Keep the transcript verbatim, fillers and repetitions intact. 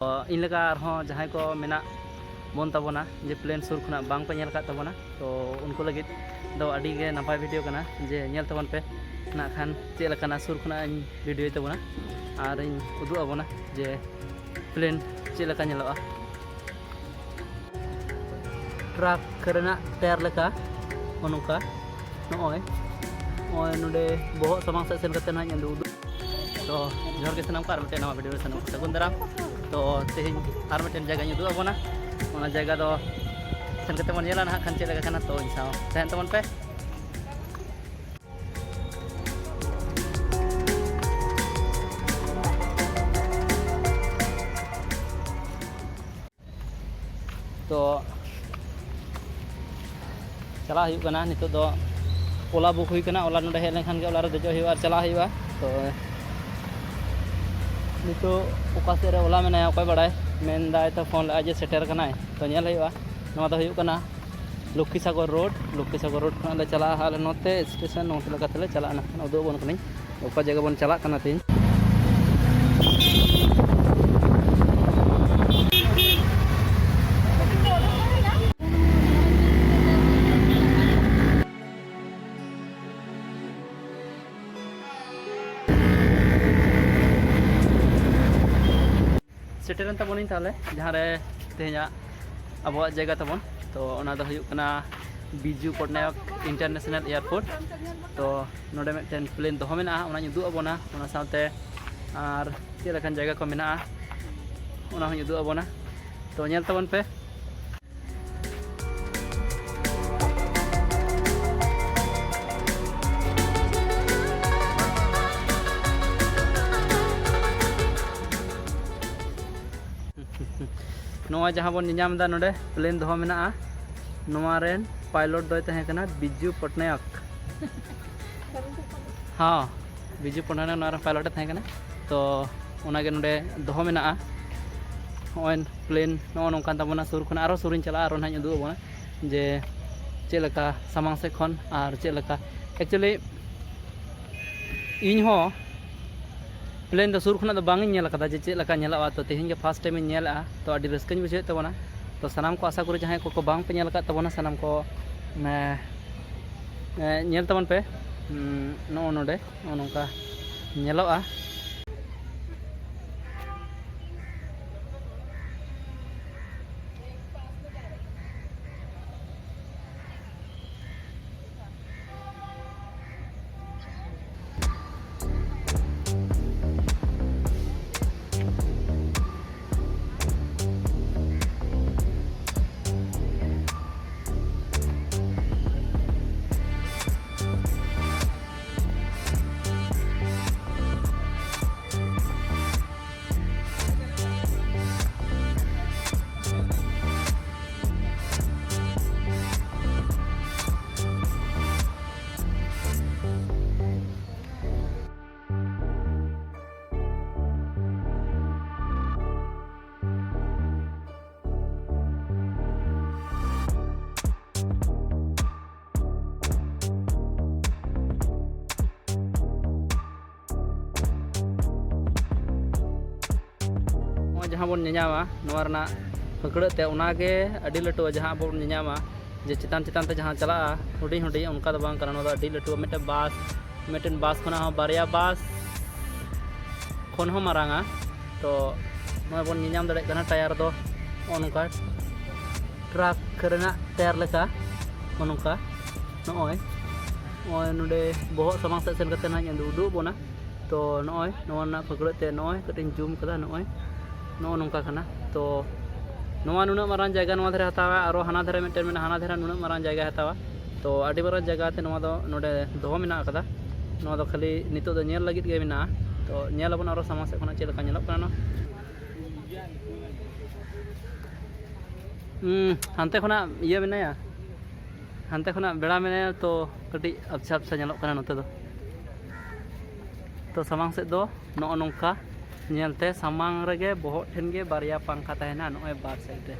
ᱛᱚ ᱤᱧ ᱞᱮᱠᱟ ᱟᱨᱦᱚᱸ ᱡᱟᱦᱟᱸᱭ ᱠᱚ ᱢᱮᱱᱟᱜ ᱵᱚᱱ ᱛᱟᱵᱚᱱᱟ ᱡᱮ ᱯᱞᱮᱱ ᱥᱩᱨ ᱠᱷᱚᱱᱟᱜ ᱵᱟᱝ ᱠᱚ ᱧᱮᱞ ᱟᱠᱟᱫ ᱛᱟᱵᱚᱱᱟ, ᱛᱚ ᱩᱱᱠᱩ ᱞᱟᱹᱜᱤᱫ ᱫᱚ ᱟᱹᱰᱤ ᱜᱮ ᱱᱟᱯᱟᱭ ᱵᱷᱤᱰᱤᱭᱳ ᱠᱟᱱᱟ᱾ ᱡᱮ ᱧᱮᱞ ᱛᱟᱵᱚᱱ ᱯᱮ ᱱᱟᱜ ᱠᱷᱟᱱ ᱪᱮᱫ ᱞᱮᱠᱟᱱᱟ ᱥᱩᱨ ᱠᱷᱚᱱᱟᱜ ᱤᱧ ᱵᱷᱤᱰᱤᱭᱳᱭ ᱛᱟᱵᱚᱱᱟ ᱟᱨ ᱤᱧ ᱩᱫᱩᱜ ᱟᱵᱚᱱᱟ ᱡᱮ ᱯᱞᱮᱱ ᱪᱮᱫ ᱞᱮᱠᱟ ᱧᱮᱞᱚᱜᱼᱟ᱾ ᱴᱨᱟᱠ ᱨᱮᱱᱟᱜ ᱴᱟᱭᱟᱨ ᱞᱮᱠᱟ ᱱᱚᱜᱼᱚ ᱱᱚᱝᱠᱟ᱾ ᱱᱚᱜᱼᱚᱭ ᱱᱚᱜᱼᱚᱭ ᱱᱚᱰᱮ ᱵᱚᱦᱚᱜ ᱥᱟᱢᱟᱝ ᱥᱮᱫ ᱥᱮᱱ ᱠᱟᱛᱮ ᱱᱟᱦᱟᱜ ᱤᱧ ᱩᱫᱩᱜ᱾ ᱛᱚ ᱡᱚᱦᱟᱨ ᱜᱮ ᱥᱟᱱᱟᱢ ᱠᱚ, ᱟᱨ ᱢᱤᱫᱴᱮᱱ ᱱᱟᱣᱟ ᱵᱷᱤᱰᱤᱭᱳ ᱨᱮ ᱥᱟᱱᱟᱢ ᱠᱚ ᱥᱟᱹᱜᱩᱱ ᱫᱟᱨᱟᱢ᱾ ᱛᱚ ᱛᱮᱦᱮᱧ ᱟᱨ ᱢᱤᱫᱴᱮᱱ ᱡᱟᱭᱜᱟᱧ ᱩᱫᱩᱜ ᱟᱵᱚᱱᱟ᱾ ᱚᱱᱟ ᱡᱟᱭᱜᱟ ᱫᱚ ᱥᱮᱱ ᱠᱟᱛᱮ ᱵᱚᱱ ᱧᱮᱞᱟ ᱱᱟᱦᱟᱜ ᱠᱷᱟᱱ ᱪᱮᱫ ᱞᱮᱠᱟ ᱠᱟᱱᱟ᱾ ᱛᱚ ᱤᱧ ᱥᱟᱶ ᱛᱟᱦᱮᱱ ᱛᱟᱵᱚᱱ ᱯᱮ᱾ ᱛᱚ ᱪᱟᱞᱟᱜ ᱦᱩᱭᱩᱜ ᱠᱟᱱᱟ᱾ ᱱᱤᱛᱚᱜ ᱫᱚ ᱳᱞᱟ ᱵᱩᱠ ᱦᱩᱭ ᱠᱟᱱᱟ᱾ ᱳᱞᱟ ᱱᱚᱰᱮ ᱦᱮᱡ ᱞᱮᱱᱠᱷᱟᱱ ᱜᱮ ᱳᱞᱟ ᱨᱮ ᱫᱮᱡᱚᱜ ᱦᱩᱭᱩᱜᱼᱟ ᱟᱨ ᱪᱟᱞᱟᱜ ᱦᱩᱭᱩᱜᱼᱟ᱾ ᱛᱚ ᱱᱤᱛᱚᱜ ᱚᱠᱟ ᱥᱮᱫ ᱨᱮ ᱳᱞᱟ ᱢᱮᱱᱟᱭᱟ ᱚᱠᱚᱭ ᱵᱟᱲᱟᱭ, ᱢᱮᱱᱫᱟᱭ ᱛᱚ ᱯᱷᱳᱱ ᱞᱮᱫᱼᱟᱭ ᱡᱮ ᱥᱮᱴᱮᱨ ᱠᱟᱱᱟᱭ᱾ ᱛᱚ ᱧᱮᱞ ᱦᱩᱭᱩᱜᱼᱟ᱾ ᱱᱚᱣᱟ ᱫᱚ ᱦᱩᱭᱩᱜ ᱠᱟᱱᱟ ᱞᱚᱠᱠᱷᱤᱥᱟᱜᱚᱨ ᱨᱳᱰ᱾ ᱞᱚᱠᱠᱷᱤᱥᱟᱜᱚᱨ ᱨᱳᱰ ᱠᱷᱚᱱᱟᱜ ᱞᱮ ᱪᱟᱞᱟᱜᱼᱟ ᱟᱞᱮ ᱱᱚᱛᱮ ᱥᱴᱮᱥᱚᱱ, ᱱᱚᱛᱮ ᱞᱮᱠᱟ ᱛᱮᱞᱮ ᱪᱟᱞᱟᱜᱼᱟ᱾ ᱱᱟᱜ ᱠᱷᱟᱱ ᱩᱫᱩᱜ ᱟᱵᱚᱱ ᱠᱟᱹᱱᱟᱹᱧ ᱚᱠᱟ ᱡᱟᱭᱜᱟ ᱵᱚᱱ ᱪᱟᱞᱟᱜ ᱠᱟᱱᱟ ᱛᱮᱦᱮᱧ᱾ ᱥᱮᱴᱮᱨᱮᱱ ᱛᱟᱵᱚᱱᱟᱹᱧ ᱛᱟᱦᱚᱞᱮ ᱡᱟᱦᱟᱸ ᱨᱮ ᱛᱮᱦᱮᱧᱟᱜ ᱟᱵᱚᱣᱟᱜ ᱡᱟᱭᱜᱟ ᱛᱟᱵᱚᱱ᱾ ᱛᱚ ᱚᱱᱟ ᱫᱚ ᱦᱩᱭᱩᱜ ᱠᱟᱱᱟ ᱵᱤᱡᱩ ᱯᱚᱴᱱᱟᱭᱚᱠ ᱤᱱᱴᱟᱨᱱᱮᱥᱱᱟᱞ ᱮᱭᱟᱨᱯᱳᱨᱴ᱾ ᱛᱚ ᱱᱚᱰᱮ ᱢᱤᱫᱴᱮᱱ ᱯᱞᱮᱱ ᱫᱚᱦᱚ ᱢᱮᱱᱟᱜᱼᱟ, ᱚᱱᱟᱧ ᱩᱫᱩᱜ ᱟᱵᱚᱱᱟ᱾ ᱚᱱᱟ ᱥᱟᱶᱛᱮ ᱟᱨ ᱪᱮᱫ ᱞᱮᱠᱟᱱ ᱡᱟᱭᱜᱟ ᱠᱚ ᱢᱮᱱᱟᱜᱼᱟ, ᱚᱱᱟ ᱦᱚᱸᱧ ᱩᱫᱩᱜ ᱟᱵᱚᱱᱟ᱾ ᱛᱚ ᱧᱮᱞ ᱛᱟᱵᱚᱱ ᱯᱮ᱾ ᱱᱚᱣᱟ ᱡᱟᱦᱟᱸ ᱵᱚᱱ ᱧᱮᱧᱟᱢ ᱮᱫᱟ ᱱᱚᱰᱮ ᱯᱞᱮᱱ ᱫᱚᱦᱚ ᱢᱮᱱᱟᱜᱼᱟ, ᱱᱚᱣᱟ ᱨᱮᱱ ᱯᱟᱭᱞᱚᱴ ᱫᱚᱭ ᱛᱟᱦᱮᱸ ᱠᱟᱱᱟ ᱵᱤᱡᱩ ᱯᱚᱴᱱᱟᱭᱚᱠ᱾ ᱦᱚᱸ, ᱵᱤᱡᱩ ᱯᱚᱴᱱᱟᱭᱚᱠ ᱱᱚᱣᱟ ᱨᱮᱱ ᱯᱟᱭᱞᱚᱴ ᱮ ᱛᱟᱦᱮᱸ ᱠᱟᱱᱟ᱾ ᱛᱚ ᱚᱱᱟᱜᱮ ᱱᱚᱰᱮ ᱫᱚᱦᱚ ᱢᱮᱱᱟᱜᱼᱟ᱾ ᱱᱚᱜᱼᱚᱭ ᱯᱞᱮᱱ ᱱᱚᱜᱼᱚ ᱱᱚᱝᱠᱟᱱ ᱛᱟᱵᱚᱱᱟ᱾ ᱥᱩᱨ ᱠᱷᱚᱱᱟᱜ ᱟᱨᱚ ᱥᱩᱨᱤᱧ ᱪᱟᱞᱟᱜᱼᱟ, ᱟᱨᱚ ᱱᱟᱦᱟᱜ ᱤᱧ ᱩᱫᱩᱜ ᱟᱵᱚᱱᱟ ᱡᱮ ᱪᱮᱫ ᱞᱮᱠᱟ ᱥᱟᱢᱟᱝ ᱥᱮᱫ ᱠᱷᱚᱱ ᱟᱨ ᱪᱮᱫ ᱞᱮᱠᱟ᱾ Actually ᱤᱧ ᱦᱚᱸ ᱯᱞᱮᱱ ᱫᱚ ᱥᱩᱨ ᱠᱷᱚᱱᱟᱜ ᱫᱚ ᱵᱟᱝ ᱤᱧ ᱧᱮᱞ ᱟᱠᱟᱫᱟ ᱡᱮ ᱪᱮᱫ ᱞᱮᱠᱟ ᱧᱮᱞᱚᱜᱼᱟ, ᱛᱚ ᱛᱮᱦᱮᱧ ᱜᱮ ᱯᱷᱟᱥᱴ ᱴᱟᱭᱤᱢ ᱤᱧ ᱧᱮᱞᱮᱜᱼᱟ, ᱛᱚ ᱟᱹᱰᱤ ᱨᱟᱹᱥᱠᱟᱹᱧ ᱵᱩᱡᱷᱟᱹᱣᱮᱫ ᱛᱟᱵᱚᱱᱟ᱾ ᱛᱚ ᱥᱟᱱᱟᱢ ᱠᱚ ᱟᱥᱟ ᱠᱚᱨᱮ ᱡᱟᱦᱟᱸᱭ ᱠᱚᱠᱚ ᱵᱟᱝ ᱯᱮ ᱧᱮᱞ ᱟᱠᱟᱫ ᱛᱟᱵᱚᱱᱟ, ᱥᱟᱱᱟᱢ ᱠᱚ, ᱮ, ᱮ, ᱧᱮᱞ ᱛᱟᱵᱚᱱ ᱯᱮ᱾ ᱩᱸ, ᱱᱚᱜᱼᱚ ᱱᱚᱰᱮ ᱱᱚᱜᱼᱚ ᱱᱚᱝᱠᱟ ᱧᱮᱞᱚᱜᱼᱟ᱾ ᱱᱚᱜᱼᱚᱭ ᱡᱟᱦᱟᱸ ᱵᱚᱱ ᱧᱮᱧᱟᱢᱟ, ᱱᱚᱣᱟ ᱨᱮᱱᱟᱜ ᱯᱷᱟᱹᱠᱲᱟᱹᱜ ᱛᱮ, ᱚᱱᱟᱜᱮ ᱟᱹᱰᱤ ᱞᱟᱹᱴᱩᱣᱟ ᱡᱟᱦᱟᱸ ᱟᱵᱚ ᱵᱚᱱ ᱧᱮᱧᱟᱢᱟ, ᱡᱮ ᱪᱮᱛᱟᱱ ᱪᱮᱛᱟᱱ ᱛᱮ ᱡᱟᱦᱟᱸ ᱪᱟᱞᱟᱜᱼᱟ, ᱦᱩᱰᱤᱧ ᱦᱩᱰᱤᱧ, ᱚᱱᱠᱟ ᱫᱚ ᱵᱟᱝ ᱠᱟᱱᱟ᱾ ᱱᱚᱣᱟ ᱫᱚ ᱟᱹᱰᱤ ᱞᱟᱹᱴᱩᱣᱟ ᱢᱤᱫᱴᱮᱱ ᱵᱟᱥ, ᱢᱤᱫᱴᱮᱱ ᱵᱟᱥ ᱠᱷᱚᱱᱟᱜ ᱦᱚᱸ ᱵᱟᱨᱭᱟ ᱵᱟᱥ ᱠᱷᱚᱱ ᱦᱚᱸ ᱢᱟᱨᱟᱝᱟ᱾ ᱛᱚ ᱱᱚᱜᱼᱚᱭ ᱵᱚᱱ ᱧᱮᱧᱟᱢ ᱫᱟᱲᱮᱭᱟᱜ ᱠᱟᱱᱟ, ᱴᱟᱭᱟᱨ ᱫᱚ ᱱᱚᱜᱼᱚ ᱱᱚᱝᱠᱟ ᱴᱨᱟᱠ ᱨᱮᱱᱟᱜ ᱴᱟᱭᱟᱨ ᱞᱮᱠᱟ, ᱱᱚᱜᱼᱚ ᱱᱚᱝᱠᱟ᱾ ᱱᱚᱜᱼᱚᱭ, ᱱᱚᱜᱼᱚᱭ ᱱᱚᱰᱮ ᱵᱚᱦᱚᱜ ᱥᱟᱢᱟᱝ ᱥᱮᱫ ᱥᱮᱱ ᱠᱟᱛᱮ ᱱᱟᱜ ᱤᱧ ᱩᱫᱩᱜ ᱵᱚᱱᱟ᱾ ᱛᱚ ᱱᱚᱜᱼᱚᱭ ᱱᱚᱣᱟ ᱨᱮᱱᱟᱜ ᱯᱷᱟᱹᱠᱲᱟᱹᱜ ᱛᱮ, ᱱᱚᱜᱼᱚᱭ ᱠᱟᱹᱴᱤᱡ ᱤᱧ ᱡᱩᱢ ᱠᱟᱫᱟ, ᱱᱚᱜᱼᱚᱭ ᱱᱚᱜᱼᱚ ᱱᱚᱝᱠᱟ ᱠᱟᱱᱟ᱾ ᱛᱚ ᱱᱚᱣᱟ ᱱᱩᱱᱟᱹᱜ ᱢᱟᱨᱟᱝ ᱡᱟᱭᱜᱟ ᱱᱚᱣᱟ ᱫᱷᱟᱨᱮ ᱦᱟᱛᱟᱣᱟ, ᱟᱨᱚ ᱦᱟᱱᱟ ᱫᱷᱟᱨᱮ ᱢᱤᱫᱴᱮᱱ ᱢᱮᱱᱟᱜᱼᱟ, ᱦᱟᱱᱟ ᱫᱷᱟᱨᱮ ᱱᱩᱱᱟᱹᱜ ᱢᱟᱨᱟᱝ ᱡᱟᱭᱜᱟᱭ ᱦᱟᱛᱟᱣᱟ᱾ ᱛᱚ ᱟᱹᱰᱤ ᱢᱟᱨᱟᱝ ᱡᱟᱭᱜᱟ ᱛᱮ ᱱᱚᱣᱟ ᱫᱚ ᱱᱚᱰᱮ ᱫᱚᱦᱚ ᱢᱮᱱᱟᱜ ᱟᱠᱟᱫᱟ᱾ ᱱᱚᱣᱟ ᱫᱚ ᱠᱷᱟᱹᱞᱤ ᱱᱤᱛᱚᱜ ᱫᱚ ᱧᱮᱞ ᱞᱟᱹᱜᱤᱫ ᱜᱮ ᱢᱮᱱᱟᱜᱼᱟ᱾ ᱛᱚ ᱧᱮᱞ ᱟᱵᱚᱱ ᱟᱨᱚ ᱥᱟᱢᱟᱝ ᱥᱮᱫ ᱠᱷᱚᱱᱟᱜ ᱪᱮᱫ ᱞᱮᱠᱟ ᱧᱮᱞᱚᱜ ᱠᱟᱱᱟ ᱱᱚᱣᱟ᱾ ᱦᱩᱸ, ᱦᱟᱱᱛᱮ ᱠᱷᱚᱱᱟᱜ ᱤᱭᱟᱹ ᱢᱮᱱᱟᱭᱟ, ᱦᱟᱱᱛᱮ ᱠᱷᱚᱱᱟᱜ ᱵᱮᱲᱟ ᱢᱮᱱᱟᱭᱟ, ᱛᱚ ᱠᱟᱹᱴᱤᱡ ᱟᱵᱪᱷᱟ ᱟᱵᱪᱷᱟ ᱧᱮᱞᱚᱜ ᱠᱟᱱᱟ ᱱᱚᱛᱮ ᱫᱚ᱾ ᱛᱚ ᱥᱟᱢᱟᱝ ᱥᱮᱫ ᱫᱚ ᱱᱚᱜᱼᱚ ᱱᱚᱝᱠᱟ ᱧᱮᱞᱛᱮ, ᱥᱟᱢᱟᱝ ᱨᱮᱜᱮ ᱵᱚᱦᱚᱜ ᱴᱷᱮᱱ ᱜᱮ ᱵᱟᱨᱭᱟ ᱯᱟᱝᱠᱷᱟ ᱛᱟᱦᱮᱱᱟ, ᱱᱚᱜᱼᱚᱭ ᱵᱟᱨ ᱥᱟᱭᱤᱰ ᱨᱮ᱾